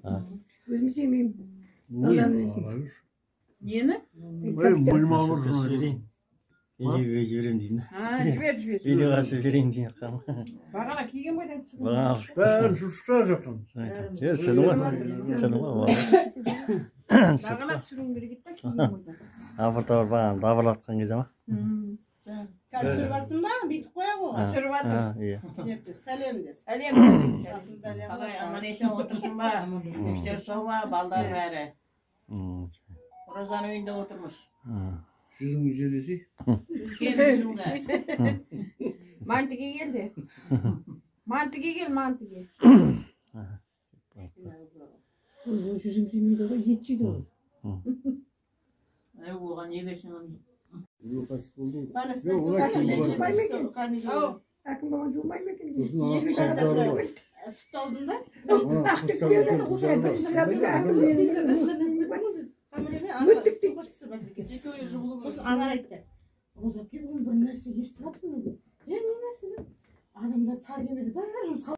Өзім жемеймін. Нені? Мойным ауырып Жіберейін. Видеоға жіберемін деймін. Жібер, жібер. Видеоға жіберейін деймін. Бағана киген бойдан түсіп. Бәрін шұшта жақтым. Түсірдің ғой. Түсірдің ғой. Бағана түсіруім керек еді да, киген бойдан. Абыр-табыр бағана дабырлатқан кезде ма? Түсіріп жатсың ба? Бүйтіп қоя ғой. Түсіріп жатыр. Иә. Сәлем де. Сәлем. Қалай, аман есен отырсың ба? Іштер сау ма? Балдар бәрі. Оразаның үйінде отырмыз. Жүзіңді желесей. Кел жүзіңді. Мантыге кел де. Мантыге кел, мантыге. Жүзім жемейді ғой, ет жейді ғой. Оған не берсең оны. Әкім бабаң жумай ма екен? Сосын ана қыздары бар. Сүт алдым да. Өттік дейді. Сосын ана айтты. Роза әпке, бүгін бір нәрсе естіп жатырмын. Не нәрсе? Адамдар сары кемеде бәрі жұмысқа